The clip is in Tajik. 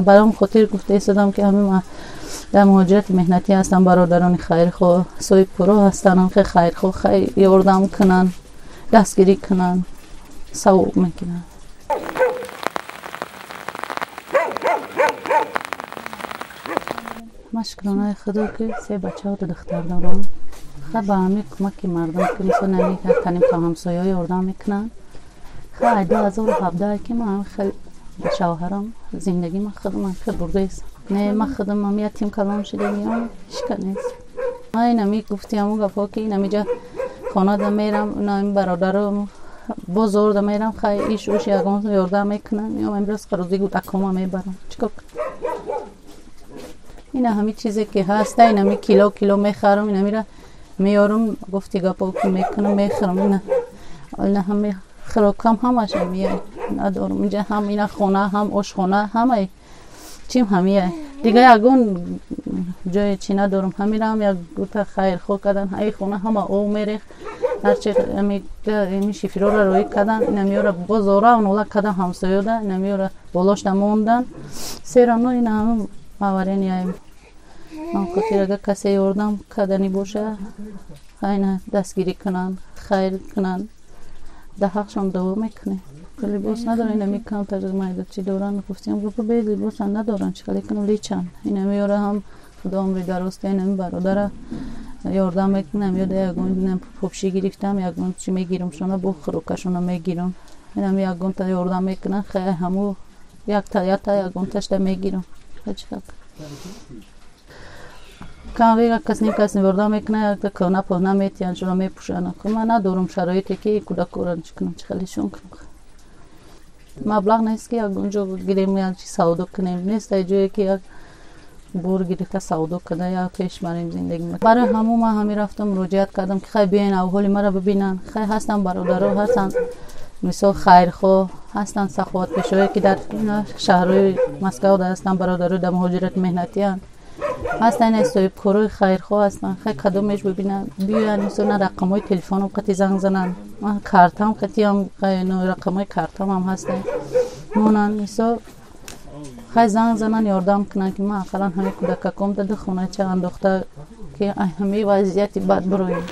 Баром хотир гуфта истодам, ки ҳамин дар муҳоҷирати меҳнатӣ ҳастам, бародарони хайрхоҳ, соҳибкоро ҳастанд, хе хайрхоҳ, хай ёрдам кунанд, дастгирӣ кунанд, савоб мекунанд. Ман шукронаи худо, ки се бачаҳо, ду духтар дорам. Ха, ба ҳамин кӯмаки мардум, ки мисол нами таним то ҳамсояҳо ёрдам мекунанд. Ха, 2017 ки ман хеле ба шавҳарам зиндагӣ ман худам хел бурдаистам. Не, ман худам ам ятим калон шудагиам, ҳичка нест. Ман инами гуфти ҳамун гапҳо, ки инамиҷа хонада мерам, ин бародарам бозорда мерам, хай иш уш ягон ёрдам мекунанд, ё имрӯз қарози гудакома мебарам. Чикор кунам? Ина ҳами чизе ки ҳаста, инами кило кило мехарам, инамира меёрам, гуфти гапо ки мекунам, мехӯрам. Ина ҳами хӯрокам ҳамаш ҳамия надорам. Инҷа ҳам ина хона, ҳам ошхона, ҳамаи чим ҳамия. Дига ягон ҷое чӣ надорам. Ҳамира ҳам як гута хайрхоҳ кардан, ҳаи хона ҳама об мерехт, ҳарчи ами шифирора роӣ кардан, инамиёра бозора нола кардан ҳамсоёда, инамиёра болошда мондан. Серано ина ҳама аварияни. Ман хотир агар касе ёрдам карданӣ боша, хайна дастгирӣ кунанд, хайр кунанд, дар ҳақшон дуо мекунем. Либос надоранд, инами камтар майда чӣ доранд, гуфтем гапо бе либосан надоранд, чӣ хеле кунам, личанд. Инамиёра ҳам худо умри дароз та, инами бародара ёрдам мекунам, ёда ягон пупшӣ гирифтам, ягон чӣ мегирам шона, бо хӯрокашона мегирам. Инами ягонта ёрдам мекунанд, хай ҳаму якта якта ягонташда мегирам. Чӣ хел кам кас ним кас ёрдам мекунад, якта кӯна пӯна метиҳанд, шуна мепӯшанд. Ман надорам шароите, ки кӯдакора чӣ кунам, чӣ хелешон кунам. Маблағ нест, ки ягон ҷо гирем, як чи савдо кунем. Нест ай ҷое, ки як бор гирифта савдо карда, як пеш барем зиндагӣ. Барои ҳамун ман ҳамин рафтам муроҷиат кардам, ки хай биёен, авҳоли маро бибинанд. Хай ҳастанд бародаро, ҳастанд мисол хайрхоҳ, ҳастанд саховатпешое, ки дар шаҳрҳои Москав ҳастанд, бародаро дар муҳоҷирати меҳнатианд, ҳастанд соҳибкорои хайрхоҳ ҳастанд. Хай кадомеш бибинанд, биёянд, мисол на рақамҳои телефоном қати занг зананд, ман картам қатиам, рақамҳои картам ҳам ҳастанд, монанд, мисол хай занг зананд, ёрдам кунанд, ки ман ақаллан ҳамин кӯдакаком даду хонача андохта, ки ҳамин вазъияти бад бироем.